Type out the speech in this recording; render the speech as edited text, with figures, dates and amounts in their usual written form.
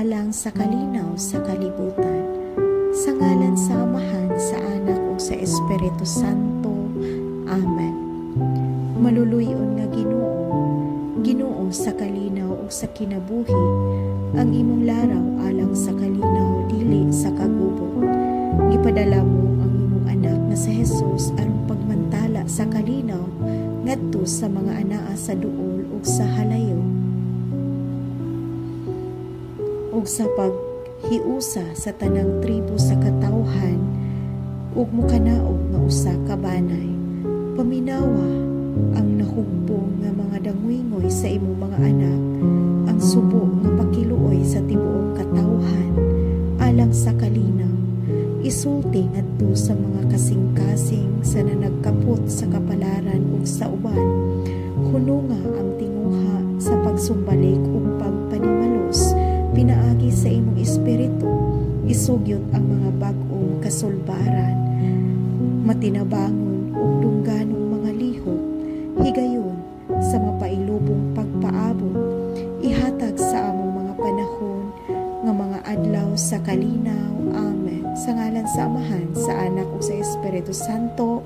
alang sa kalinaw sa kalibutan. Sa ngalan sa Amahan, sa Anak ug sa Espiritu Santo. Amen. Maluluy-on nga Ginoo, Ginoo sa kalinaw ug sa kinabuhi, ang imong laraw alang sa kalinaw, dili sa kagubot. Gipadala mo ang imong anak nga si Jesus aron pagmantala sa kalinaw ngadto sa mga anaa sa duol ug sa halayo ug sa paghiusa sa tanang tribo sa katawhan ug mokanaog nga usa ka banay. Paminawa ang nahugbong nga mga danguygoy sa imong mga anak, ang subo nga pakiluoy sa tibuok katawhan alang sa kalinaw. Isulti ngadto sa mga kasing-kasing sa nanagkapot sa kapalaran ug sa uban. Hununga ang tinguha sa pagsumbalik ug pagpanimalos pinaagi sa imong Espiritu. Isugyot ang mga bag-ong kasulbaran, matinabangon ug dungganong mga lihok, higayon sa mapailubong pagpaabot. Ihatag sa among mga panahon nga mga adlaw sa kalinaw. Amen. Sa ngalan sa Amahan, sa Anak ug sa Espiritu Santo.